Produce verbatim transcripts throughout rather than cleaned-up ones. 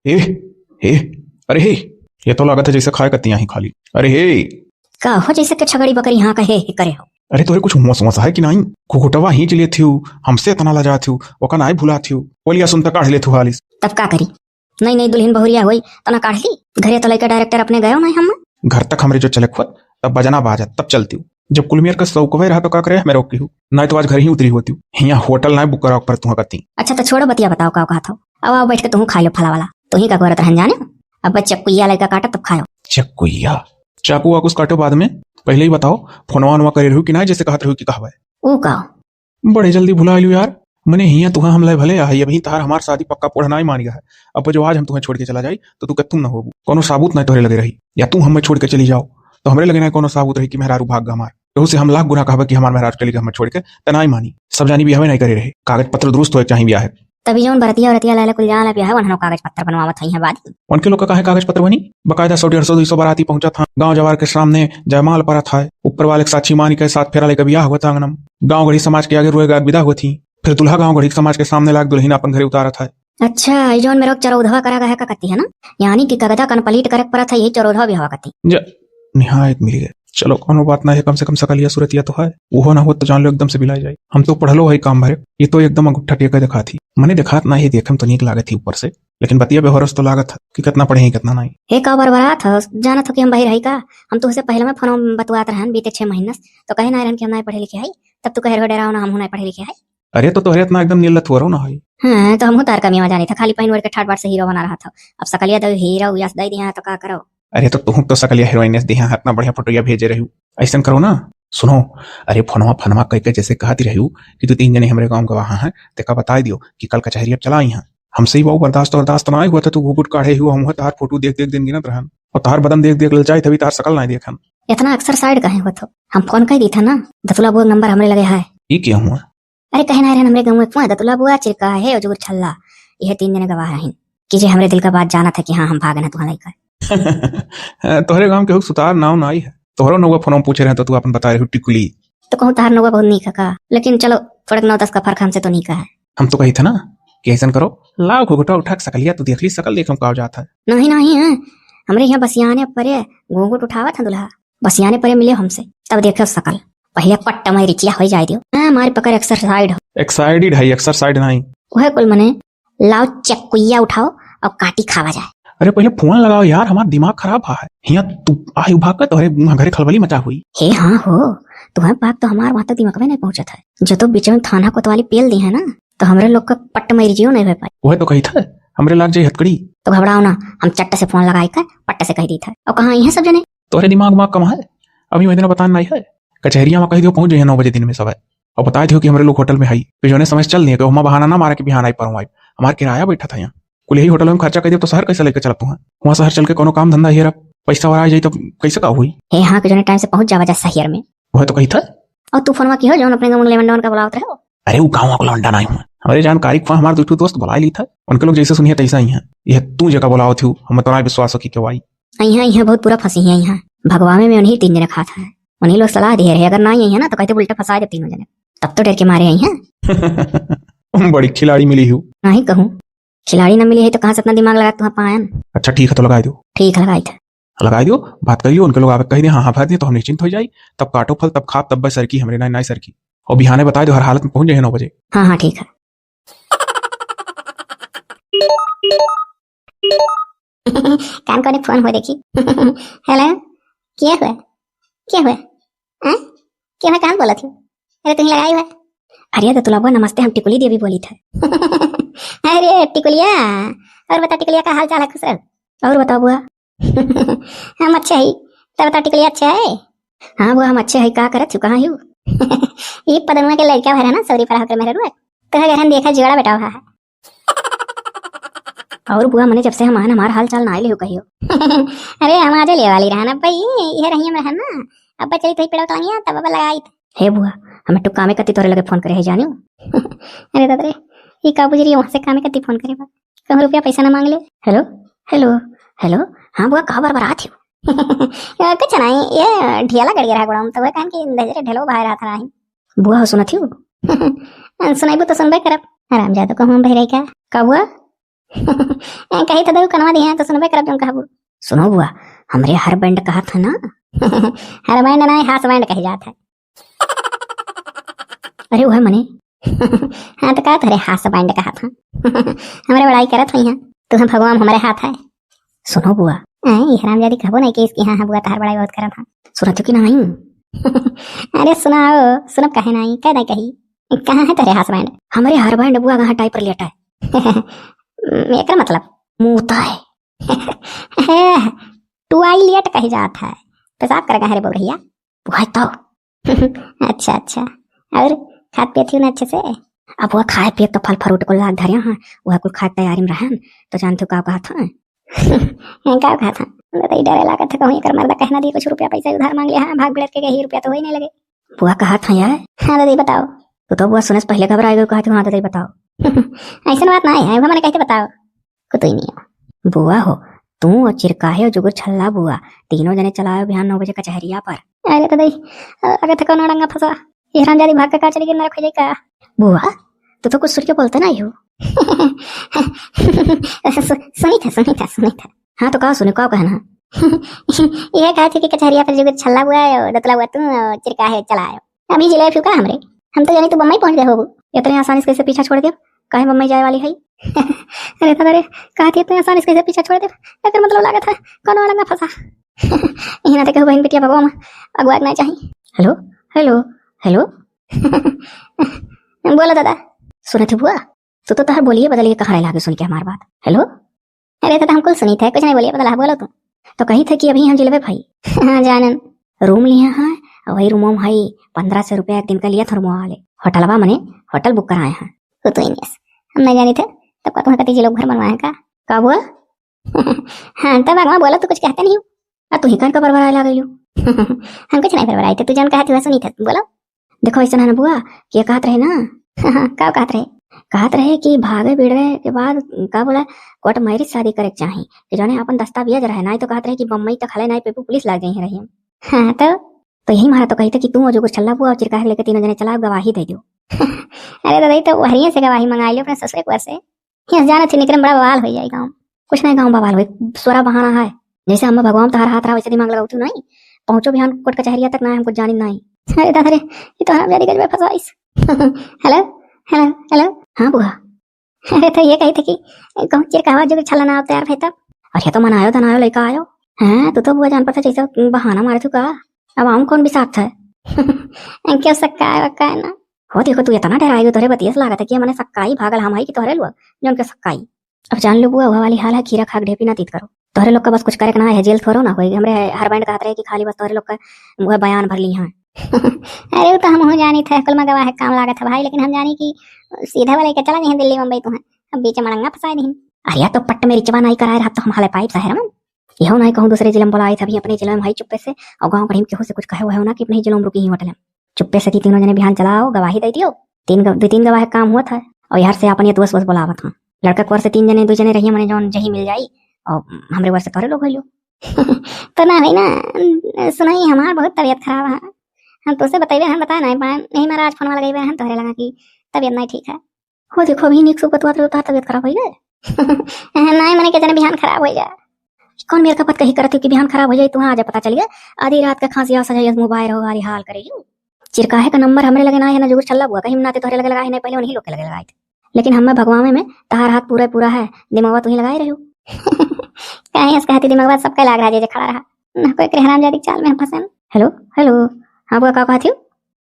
हे, हे, अरे हे, ये तो लागत है जैसे खाए कत्ती आहीं खाली। अरे हे। का हो, जैसे के छगड़ी बकरी हाँ कहे हे करे हो? अरे तोरे कुछ होश वोश है कि नाहीं? घुघुटवा हींच लेत हिउ, हमसे इतना लजात हिउ, ओका नाहीं भुलात हिउ। बोलिया सुन त काढ़ लेत हिउ हालिस। तब का करी? नई नई दुल्हिन बहुरिया होई, त ना काढ़ ली। घरे तो लइका director अपने गयो नाहीं हम। घर तक हमरे जो चले खुद, तब बजना बाजत, तब चलती हूँ। जब कुलमियर का सौकवे रहा तो का करे, हमें रोक की हूँ। नाहीं तो आज घर ही उतरी होती हूँ। हियाँ होटल नाहीं book कराओ पर तुहाँ कत्ती। अच्छा तो छोड़ो बतिया, बताओ का कहत हो। अब आओ बैठ के तुहूँ खा लो फला वाला। तुही का करत रहन जाने। अब बस चक्कुइया लइका काटो तब खायो। चक्कुइया? चाकू वाकू से काटो बाद में। पहले ही बताओ, फोनवा वोनवा करे रहू कि नाहीं, जैसे कहत रहू कि कहबे। ऊ का? बड़े जल्दी भुला लियो यार। मने हियाँ तुहाँ हम लय भले आहे, अबहीं तहार हमार शादी पक्का पोढ़ नाहीं मान गया है। अब जो आज हम तुहाँ छोड़ के चला जाई, तो तू कत्तुम न होबू। कोनो साबूत नाहीं तोहरे लगे रही। या तू हमें छोड़ के चली जाओ, तो हमरे लगे नाहीं कोनो साबूत रही कि मेहरारू भाग गा हमार। केहू से हम लाख गुना कहबे कि हमार मेहरारू चली गई हमें छोड़ के, त नाहीं मानी। सब जानी बियाहवे नाहीं करे रहे। कागज पत्र दुरुस्त होए के चाही बियाह। तभी जौन बरतिया वरतिया लायला कुल जान बियाह, वनहनो कागज पत्र बनवावत हई हैं बाद। उनके लोग का काहे कागज पत्र बनी? बकायदा सौ डेढ़ सौ दुई सौ बाराती पहुंचा था, गांव जवार के सामने जयमाल परत है, ऊपर वाले के साक्षी मानी के साथ फेरा लेके बियाह हुआ था आंगनम। गांव गढ़ी समाज के आगे रोए गात विदा हुआ थी, फिर दुल्हा गांव गढ़ी समाज के सामने लाग दुल्हिन अपन घरे उतारत है। अच्छा, ई जौन मेरे चरौधवा करा गया है का कत्ती है ना, यानी कि कगदा complete करे के परत है, यही चरौधवा बियाह कत्ती। जा, निहायत मिल गए। चलो, कोनो बात ना है, कम से कम सकलिया सुरतिया तो है। उहो ना हो तो जान लो एकदम से बिलाय जाए। हम तो पढ़लो है काम भरे, ये तो एकदम अंगूठा टेके देखात ही। मने देखात ना है, देखे में तो नीक लागत ही ऊपर से, लेकिन बतिया बेहोरस तो लागत है कि कितना पढ़े हैं, कितना नहीं। हे का बरबरात हो, जानत हो कि हम बहिर है का? हम तुहसे पहले में फोन बतुआत रहन बीते छह महीना से, तो कहे ना रहन कि हम नहीं पढ़े लिखे है, तब तू कहे रहो डेराओ ना, हम नहीं पढ़े लिखे है। अरे तो तोहरे इतना एकदम निर्लज थोड़ो ना है। हाँ, तो हमहू तार कमिया जानी था, खाली पहिन ओढ़ के ठाट बाट से हीरो बना रहा था। अब सकलिया दे हीरो यस दे दिया तो का करो? अरे तो तुहू तो सकलिया हीरोइन यस दिया, इतना बढ़िया फोटोया भेजे रहू। ऐसन करो ना, सुनो, अरे फोनवा फनवा कह के जैसे कहती रहू कि तू तीन जने हमरे गांव गवाह हैं, तेका बताई दियो कि कल कचहरी अब चला आई हैं। हमसे ही वो बर्दाश्त बर्दाश्त ना हुआ था, तू घूघूट काढ़े हुआ, हम तार फोटो देख देख दिन गिनत रहन और तार बदन देख देख ललचाई, तभी तार सकल ना देखन। इतना अक्सर साइड काहे हुआ था? हम फोन कह दी था ना, दतुला वो नंबर हमरे लगे है। ई क्या हुआ? अरे कहे ना रहन हमरे गाँव में कुआं दतुला बुआ चिरका है और जुगुर छल्ला, यह तीन जने गवाह रहिन कि जे हमरे दिल का बात जानत है कि हाँ हम भागन है तुहाँ लइका। तोहरे गाँव के हुक सुतार नाव ना आई है। तोहरो नौवा फोन में पूछे रहे तो तू अपन बताए रहू टिकुली। तो कहूँ तार नौवा बहुत नीक है का, लेकिन चलो थोड़े नौ दस का फर्क हमसे तो नीक है। हम तो कही था ना कि ऐसन करो, लाओ घुघुटा उठा के सकलिया तू देख ली, सकल देख हम का जात है। नहीं नहीं है, हमरे यहाँ बसियाने परे घुघुट उठावत है दुल्हा, बसियाने परे मिले हमसे, तब देखो सकल। पहले पट्ट में रिचिया हो जाए दियो। हाँ, मारी पकड़ एक्सरसाइड हो। एक्साइडेड है, एक्सरसाइड नहीं। वह कुल मने लाओ चक्कुइया उठाओ और काटी खावा जाए। अरे पहले फोन लगाओ यार, हमार दिमाग खराब है। हियाँ तू आयु भाग कर तोहरे घरे खलबली मचा हुई। हे हाँ हो, तुम्हें बात तो हमार वहाँ तक दिमाग में नहीं पहुँचत है। जो तो बीच में थाना कोतवाली पेल दी है ना, तो हमरे लोग का पट्ट में रिजियो नहीं हो पाई। वह तो कही था, हमरे लाग जाई हथकड़ी। तो घबराओ ना, हम चट्ट से फोन लगाई कर पट्ट से कह दी था। और कहाँ यहाँ सब जने? तोहरे दिमाग में कम है, अभी वही दिन बतान नहीं है। कचहरिया में कह दियो पहुँच जाइए नौ बजे दिन में सब है। और बता दियो कि हमरे लोग होटल में हई, फिर जोने समझ चल दिए कि हमार बहाना ना मारे कि बिहान आई परवाई। हमार किराया बैठा था यहाँ, कुल यही होटल में खर्चा कर दियो तो शहर कैसे लेके चलत हुआ? वहाँ शहर चल के कोनो काम धंधा हेरब, पैसा वरा आ जाई तब कैसे का हुई? हे हाँ, कि जोने टाइम से पहुँच जावा जा शहर में। वह तो कही था। और तू फोनवा की हो जौन अपने गाँव लेवन डेवन का बुलावत रहे हो? अरे वो गाँव को लौंडा नहीं हुआ, हमारे जानकारी को हमारे दो ठो दोस्त बुला ली था, उनके लोग जैसे सुनिए तैसा ही है। यह तू जगह बुलाओ थी, हम तो ना विश्वास हो कि क्यों आई। यहाँ यहाँ बहुत बुरा फंसी है यहाँ। भगवान में उन्हीं तीन जने खात है, उन्हीं लोग सलाह दिए रहे, अगर ना आई है ना तो कहते उल्टा फंसा दे तीनों जने। तब तो डर के मारे आई हैं। बड़ी खिलाड़ी मिली हूँ। नहीं कहूँ, खिलाड़ी ना मिली है तो कहाँ से इतना दिमाग लगा तुहाँ पायन? अच्छा ठीक है तो लगाई दो। ठीक है लगाई था। लगाई दो, बात कर लियो, उनके लोग आवे कह दे, हाँ हाँ भर दे तो हम निश्चिंत हो जाई। तब काटो फल, तब खाब, तब बस सरकी हमरे नाई नाई सरकी। और बिहाने बताई दो हर हालत में पहुँच जाए नौ बजे। हाँ हाँ ठीक है। कान कोने फोन हो देखी। हेलो, के हुआ? के हुआ? हैं? के हुआ, कान बोलत हो? अरे तुही लगाई हुआ। अरे दतुला बुआ नमस्ते, हम टिकुली देवी बोली थे। अरे टिकुलिया, और बता टिकुलिया का हाल चाल है, खुश रहो। और बताओ बुआ। हम अच्छे ही, तब बता टिकुलिया अच्छा है? हाँ बुआ हम अच्छे ही, का करत हो, कहाँ हो? ये पदनुआ के लड़का भरा ना सौरी पड़ा होकर मेरे रुआ, तो घर हम देखा जोड़ा बेटा हुआ है। और बुआ मने जब से हम आन हमार हाल चाल ना आइले हो कहियो। अरे हम आज ले वाली रहन, अब भाई ये रही हम रहन ना, अब चली तो पेड़वा टंगिया तब अब लगाई। हे बुआ, हमें टुक कामे कती तोरे लगे फोन करे है जानियो। अरे दादा रे, ये का बुझ रही है वहां से कामे कती फोन करे बा, कहूँ रुपया पैसा ना मांग ले। हेलो, हेलो, हेलो। हाँ बुआ, कहाँ बरबरात हो? यार कुछ नहीं, ये ढेला गड़ गया है गोड़ा में, तो वह कहन कि धजरे ढेलो बाहर आता नहीं। बुआ हो सुनत हो? सुनाइबू तो सुनबे करब। आराम जा तो कहूँ हम बहरे का। का बुआ? कही तो दऊ कनवा दिहे तो सुनबे करब जौन कहबू। सुनो बुआ, हमरे हर बैंड कहत है ना। हर बैंड ना, हास बैंड कही जात है। अरे वह मने। हाँ तो का तोहरे हास बैंड कहत है। हमरे बड़ाई करत होई हैं। तू हम भगवान हमरे हाथ है। सुनो बुआ। आए, ये हरामजादी कहबो नहीं कि इसकी हाँ, हाँ बुआ तहार बड़ाई बहुत करत है। सुनत हो कि नहीं? अरे सुनाओ, सुनब काहे नहीं, कह दे कही। कहाँ है तोहरे हास बैंड? हमरे हर बैंड बुआ कहाँ टाइप पर लेटा है। एकर मतलब? मूता है। टुआई लेट कही जात है। पेशाब कर गए रे बउरहिया। वह तो। अच्छा, अच्छा। और खात पियत ही ना अच्छे से? अब वह खाए पियत तो फल फ्रूट को लाग धरे हैं, वह कुल खाए तैयारी में रहन, तो जानते हो का कहत हैं? का कहत हैं? मतलब, ई डरे लागत है, कहूँ एकर मर्दा कहना दी, कुछ रुपया पैसा उधार मांग लिया है, भाग भिड़त के कही रुपया तो हो ही नहीं लगे। बुआ कहत हैं यार। हाँ दादी, बताओ। तू तो बुआ सुने से पहले घबरा गई, कहत हूँ, हाँ दादी, बताओ। ऐसन बात नहीं है, मैंने कहते बताओ। कुतुई नहीं हो। बुआ हो, तू और चिरकाहे और जुगुर छल्ला बुआ, तीनों जने चलायो बिहान नौ बजे कचहरिया पर। अरे तो दई, अगर थे कौनो अड़ंगा फंसा, ये हरामजादी भाग के का चली गई, नरक हो जाई का? बुआ, तू तो कुछ सुन के बोलते नहीं हो। सु-, सुनी था, सुनी था, सुनी था। हाँ तो का सुने, का कहना? ये कहा थी कि कचहरिया पर जुगुर छल्ला बुआ है, और दतला बुआ तू, और चिरकाहे चलायो। अभी जिले फिर का हमरे? हम तो जानी तू बम्बई पहुंच गए होबू। इतने आसानी से कैसे पीछा छोड़ दे? काहे बम्बई जाए वाली है? अरे था रे, कहा थी इतने आसानी से कैसे पीछा छोड़ दे? एकर मतलब लागत है, कौनो अलग ना फंसा। यही ना देखे बहन बिटिया भगवा में अगुआ के ना चाही। हेलो, हेलो, हेलो। बोलो दादा। सुनत है बुआ, तू तो तहर बोलिए बदल के कहाँ रहे लागे सुन के हमार बात। हेलो। अरे दादा, हम कुल सुनी थे, कुछ नहीं बोलिए, बदला बोलो तू। तो कही थे कि अभी हम जिलबे भाई। हाँ जानन। रूम लिया है, और वही रूमों में भाई पन्द्रह सौ रुपया एक दिन का लिया था रूमों वाले। होटलवा मने, होटल बुक कराए हैं। वो तो ही नहीं, हम नहीं जानी थे, तब का तुम्हें कती जिलो घर बनवाए का? का हुआ? हाँ, तब अगवा बोलो, तू कुछ कहते नहीं हो। आ तू ही कान का बरबराए लाग गई हो। हम कुछ नहीं बरबराए थे, तू जान कहा थी वह सुनी थे, बोलो। देखो, ऐसा है ना बुआ, कि ये कहत रहे ना। का कहत रहे? कहत रहे कि भागे बिड़वे के बाद, का बोला, कोर्ट मैरिज शादी करे के चाही, कि जौने अपन दस्तावेज रहे, नाई तो कहत रहे कि बम्बई तक हले नाई पेपू पुलिस लाग गई है रही। हाँ तो? तो यही मारा तो कही थे कि तू और जो कुछ छल्ला बुआ और चिरकाहे लेके तीनों जने चला गवाही दे दो। अरे दादा, तो वहरिये से गवाही मंगा लियो अपने ससुरे कुआ से। यस, जानत ही निकरे में बड़ा बवाल हो जाए गाँव। कुछ नहीं गाँव बवाल होई, सोरा बहाना है। जैसे हम भगवान तहार हाथ रहा वैसे दिमाग लगाऊ तू नहीं। पहुँचो बिहान कोर्ट कचहरिया तक ना, हम कुछ जानी नहीं। अरे दादा रे, ये तो हरामजादी गजबे फंसाइस। हेलो, हेलो, हेलो। हाँ बुआ। अरे तो ये कही थे कि कहूँ चिरकाहवा जो छल्ला ना तैयार भई तब। अरे तो मनायो धनायो लइका आयो। हाँ, तू तो बुआ जान पड़ता जैसे बहाना मारे तू का। अब आऊँ कौन बिसात है? क्यों सक्का है, वक्का है ना? हो देखो, तू इतना डराई गई, तोहरे बतिये से लागत है कि मने सक्काई भागल हम है कि तोहरे लोग, जौन के सक्काई। अब जान लो बुआ, वह वाली हाल है, खीरा खाक ढेपी ना तीत करो। तोहरे लोग का बस कुछ करे के ना है, जेल थोड़ो ना होई। हमरे हर बैंड कहत रहे कि खाली बस तोहरे लोग का वह बयान भर ली हैं। अरे, वो तो हम हो जानी थे, कुल में गवाह काम लागत है भाई, लेकिन हम जानी कि सीधा वाले के चला नहीं दिल्ली, मुंबई, तू है अब बीच मड़ंगा फंसाए नहीं। अरे, तो पट्ट में रिचवा नहीं कराए रहा, तो हम हाले पाइप शहर में। यहो नहीं कहूँ दूसरे जिले में बोलाए थे, अभी अपने जिले में भाई चुप्पे से, और गाँव पढ़ी में केहू से कुछ कहे हुए हो ना कि अपने ही जिले में रुकी ही होटल में। चुप्पे से ती तीनों जने बिहान चलाओ, गवाही दे दियो। तीन ग-, दो तीन गवाह काम हुआ था, और यार से अपने दोस्त वोस्त बोलावत हाँ। लड़का कुआर से तीन जने, दो जने रहिए, मने जौन जही मिल जाई, और हमरे वर्ष तोहरे लोग होइलो। तो ना भाई ना, सुनाई हमार बहुत तबीयत खराब है। हम तोसे बतैबे, हम बता नहीं पाए, यही महाराज फोन वाला गई हम तोहरे लगा कि तबीयत नहीं ठीक है। हो देखो, अभी निक सुख बतुआत रहो, तोहार तबीयत खराब होई गए। नहीं, मने के जने बिहान खराब हो जाए। कौन मेर का पत कही करत हो कि बिहान खराब हो जाए, तू आ जा, पता चल गया। आधी रात का खांसी आ सजाई, मुँह बाहर हो, गारी हाल करे यू। चिरकाहे का नंबर हमरे लगे ना है, ना जुगुर छल्ला बुआ, कहीं नाते तोहरे लगे लगा है, ना पहले उन्हीं लोग के लगे लगाए थे। लेकिन हमें भगवावे में तहार हाथ पूरा पूरा है, दिमागवा तू ही लगाए रहो। काहे हंस कहती दिमागवा सबका लाग रहा, जे जे खड़ा रहा। ना कोई करे हरामजादी के चाल में हम फंसन। हेलो, हेलो। हाँ बुआ, का कहती हो?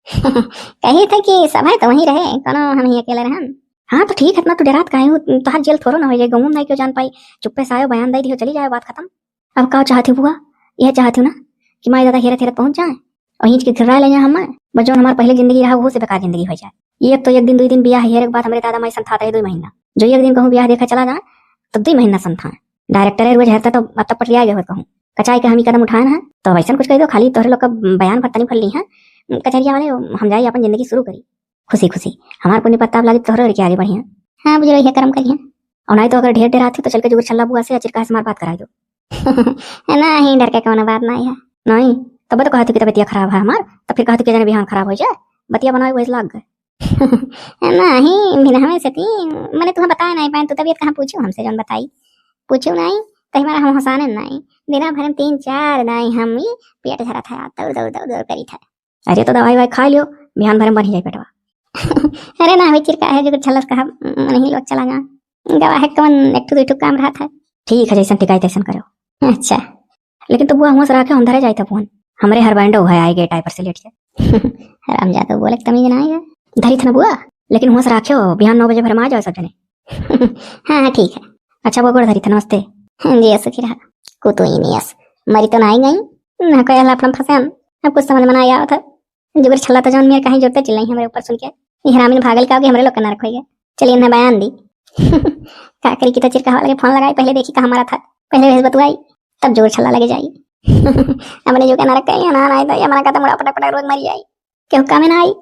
कही थे कि सब है तो वहीं रहे, कोनो हम ही अकेले रहन। हाँ तो ठीक है, इतना तू डरात काहे हो? तोहार जेल थोड़ो ना हो जाए, गाँव में नहीं क्यों जान पाई। चुप्पे से आयो, बयान दे दियो, चली जाए, बात खत्म। अब का चाहती हो बुआ? यह चाहती हो ना कि माई दादा हेरत हेरत पहुंच जाए और हिंच के घिर्रा ले जाए हमें, बस जौन हमार पहले जिंदगी रहा, वो से बेकार जिंदगी हो जाए। ये तो एक दिन, दो दिन बियाह हेरे के बाद हमरे दादा माई संथात रहे दो महीना। जो एक दिन कहूँ बियाह देखा चला जाए, तब दो महीना संथाए। डायरेक्टर है, रोज हेरता तो अब तक पटलिया गए हो कहूँ। कचाई के हम ही कदम उठाए ना, तो वैसन कुछ कह दो, खाली तोहरे लोग का बयान भर तनी भर ली हैं कचहरिया वाले, हम जाए अपन जिंदगी शुरू करी। खुशी खुशी हमार पुण्य पत्ताप लागी, तोहरे लड़के आगे बढ़िया। हाँ, बुझलो, यह कर्म करिए। और नहीं तो अगर ढेर डरात हो तो चल के जुगुर छल्ला बुआ से या चिरकाहे से हमार बात कराई दो। नहीं, डर के कोनो बात नहीं है। नहीं, तब तो कहती कि तबीयतिया खराब है हमार, तब फिर कहती कि जने बिहान खराब हो जाए, बतिया बनाए वही लाग गए। नहीं, बिना हमें से ती, मने तुहा बताए नहीं पाए, तू तबियत कहाँ पूछू हमसे, जौन बताई? पूछू नहीं, तो हमारा हम हसाने नहीं। दिना भर में तीन चार दाई हम ही पेट झरा था, दौड़, दौड़, दौड़, दौड़ करी था। अरे तो दवाई वाई खा लियो, बिहान भर में बढ़ जाई पेटवा। अरे ना, हमें चिरका है, जो कुछ छलस कहा, मन ही लोग चला जा। गवा है कौन, एक ठो दू ठो काम रहा था। ठीक है, जैसन टिकाई तैसन करो। अच्छा। लेकिन तो बुआ हुआ से रखे, हम धरे जाई था फोन। हमरे हर बैंडो है, आए गए टाइपर से लेट के। हरामजादा, बोले के तमीज ना आएगा। धरी था ना बुआ, लेकिन हुआ से रखे हो, बिहान नौ बजे भर में आ जाओ सब जने। हाँ, हाँ, ठीक है। अच्छा, वो गोड़ धरी था, नमस्ते। हाँ जी, सुखी रहा। कुतुई नियस। मरी तो ना आई गई। ना कोई अपना फंसान। अब कुछ समझ में ना आया था। जुगर छल्ला तो जौन मेरे कहीं जोरते चिल्लाई हमरे ऊपर सुन के। ये हरामी ने भागल का हो कि हमरे लोग का नरक होइगे। चलिए ना बयान दी। का करी कि तो चिरका वाला के फोन लगाई, पहले देखी का हमारा था। पहले भेज बतुआई, तब जुगर छल्ला लगे जाई। अपने जो के नरक कही ना, ना आई तो ये हमारा कहता मुड़ा पटक पटक रोज मरी जाई। क्यों काम में ना आई?